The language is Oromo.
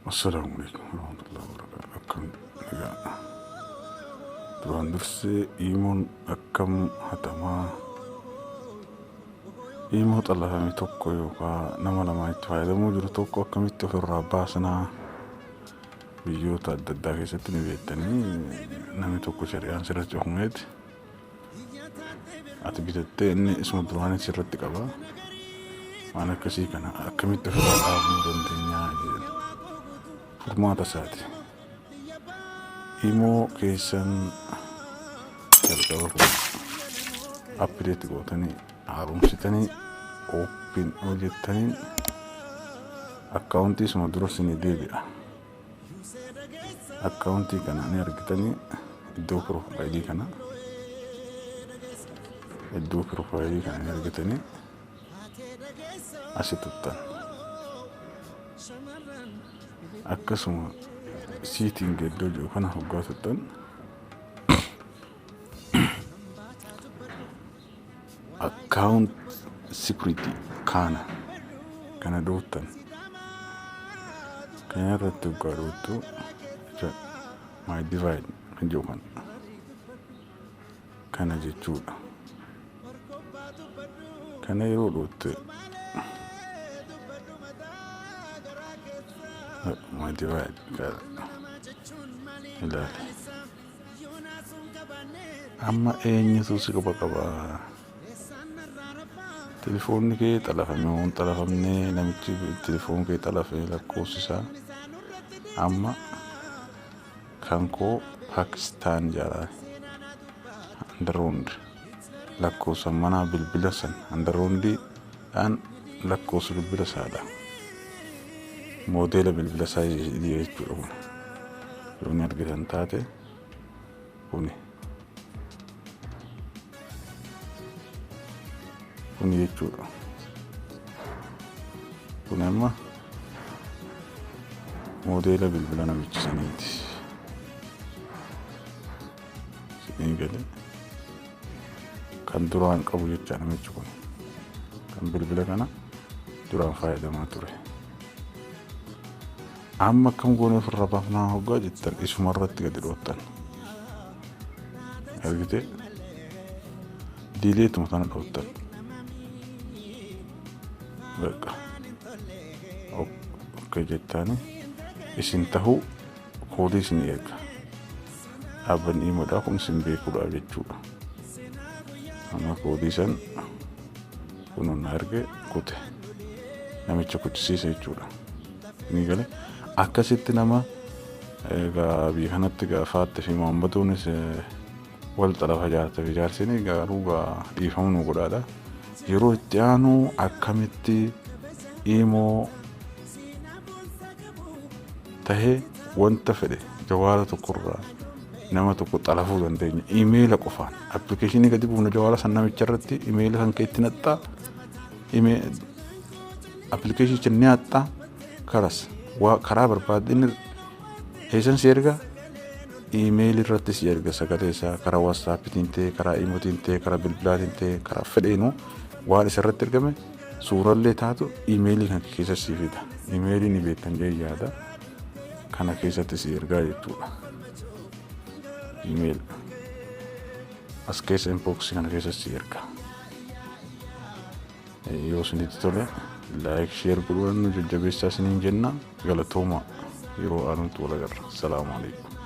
Assalaamu alaikum warahmatullahi wabarakatuh. Akkam nagaa. Duraan dursee iimoon akkam hatamaa iimoo xalafame tokko yookaan nama lamaan itti fayyadamuu jiru tokko akkamitti ofirraa baasnaa biyyoota adda addaa keessatti ni beektanii namni tokko shari'aan sirratti hukumeeti ati bitattee inni isuma duraanii sirratti qaba. Waan akkasii kana akkamitti ofirraa dhaabuu dandeenya jedhan furmaata isaati. Imoo keessan jalqaba kun update gootanii haaromsitanii open hojjettaniin akkaawuntii isuma dura isinii deebi'a. Akkaawuntii kana ni argitanii iddoo piroofaayilii kana iddoo piroofaayilii kana ni argitanii asi tuttan. Akkasuma siitiin iddoo jiru kana hoggaa tuttan account security kana kana dhooftan kana irratti hoggaa dhooftu my divide kan jiru kana kana jechuudha. Kana yeroo dhoofte my divide ilaali. Amma eenyutu si quba qaba? Telefoonni kee xalafame moo hin xalafamne namichi telefoon kee xalafe lakkoofsi isaa amma kan koo Paakistaan jaalaa andaroond lakkoofsa manaa bilbila san andaroondiidhaan lakkoofsa bilbila isaadha. Moodeela bilbila isaa jechuudha kun. Yoo ni argitan taate kuni. Kuni jechuudha. Kun amma moodeela bilbila namicha saniiti. Isinii galee kan duraan qabu jecha namichi kun kan bilbila kana duraan fayyadamaa ture. Amma akkam goonee ofirraa baafnaa hoggaa jettan isuma irratti gadi dhoottan. Argitee diileetuma tana dhoottan. Bakka okkee jettaani isin tahuu koodii isin erga. Dhaabbanni imoodhaa kun isin beekuudhaaf jechuudha. Amma koodii san kunoo na erge kute namicha kuchisiise jechuudha. Ni gale akkasitti nama egaa biyya kanatti egaa faatte fi maammaduunis wal xalafa jaarta fi jaarsini garuu egaa dhiifama nu godhaadha. Yeroo itti aanu akkamitti imoo tahee wanta fedhe jawaala tokkorraa nama tokko xalafuu dandeenya. Imeela qofaan appilikeeshinii gadi buufna jawaala san namicha irratti imeela kan keetti naxxaa appilikeeshinicha ni haxxaa karas waa karaa barbaadde inni eessan si erga iimeelii irratti si erga sagalee isaa karaa waatsaappiitiin ta'e karaa iimootiin ta'e karaa bilbilaatiin ta'e karaa fedheenuu waan isa irratti ergame suurallee taatu iimeelii kan keessa si fida iimeelii ni beektan jee yaada kana keessatti si ergaa jechuudha iimeel as keessa inbox kana keessa si erga. Yoo isinitti tole like share godhuudhaan nu jajjabeessaa isiniin jenna. Galatoomaa, yeroo aanutti wal agarra. Salaamu alaikum.